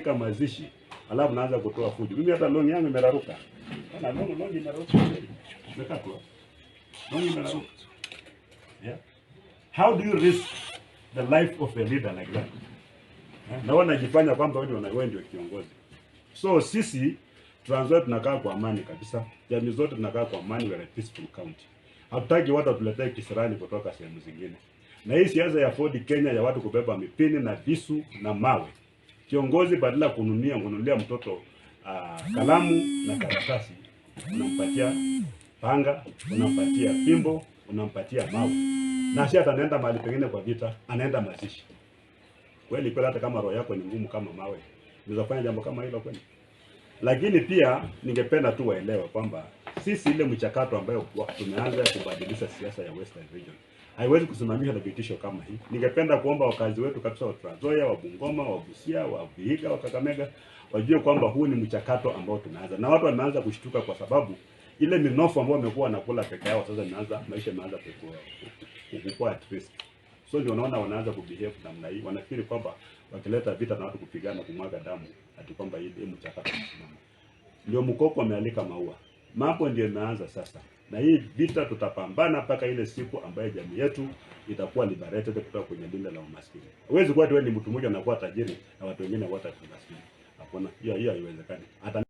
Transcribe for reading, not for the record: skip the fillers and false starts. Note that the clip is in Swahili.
katika mazishi, alafu naanza kutoa fujo. Mimi hata longi yangu imeraruka. Bana, longi imeraruka. Imekatwa. Longi imeraruka. Yeah. How do you risk the life of a leader like that? Eh, na wanajifanya kwamba wewe ndio kiongozi. So sisi Trans Nzoia tunakaa kwa amani kabisa. Jamii zote tunakaa kwa amani, we are a peaceful county. Hatutaki watu watuletee kisirani kutoka sehemu zingine. Na hii siasa ya Ford Kenya ya watu kubeba mipini na visu na mawe. Kiongozi badala ya kununulia mtoto kalamu na karatasi, unampatia panga, unampatia fimbo, unampatia mawe. Na si anaenda mahali pengine kwa vita, anaenda mazishi. Kweli kweli, hata kama roho yako ni ngumu kama mawe, unaweza fanya jambo kama hilo kweli? Lakini pia ningependa tu waelewe kwamba sisi ile mchakato ambayo tumeanza ya kubadilisha siasa ya Western Region haiwezi kusimamishwa na vitisho kama hii. Ningependa kuomba wakazi wetu kabisa wa Trans Nzoia, wa Bungoma, wa Busia, wa Vihiga, wa Kakamega wajue kwamba huu ni mchakato ambao tumeanza, na watu wameanza kushtuka kwa sababu ile minofu ambayo wamekuwa wanakula peke yao sasa imeanza, maisha imeanza kukua at risk. So ndio unaona wanaanza kubehave namna hii, wanafikiri kwamba wakileta vita na watu kupigana, kumwaga damu, ati kwamba hii mchakato unasimama. Ndio mkoko amealika maua, mambo ndio imeanza sasa, na hii vita tutapambana mpaka ile siku ambayo jamii yetu itakuwa liberated kutoka kwenye lindi la umaskini. Huwezi kuwa wewe ni mtu mmoja unakuwa tajiri na watu wengine wote ni maskini. Hakuna hiyo, hiyo haiwezekani. Hata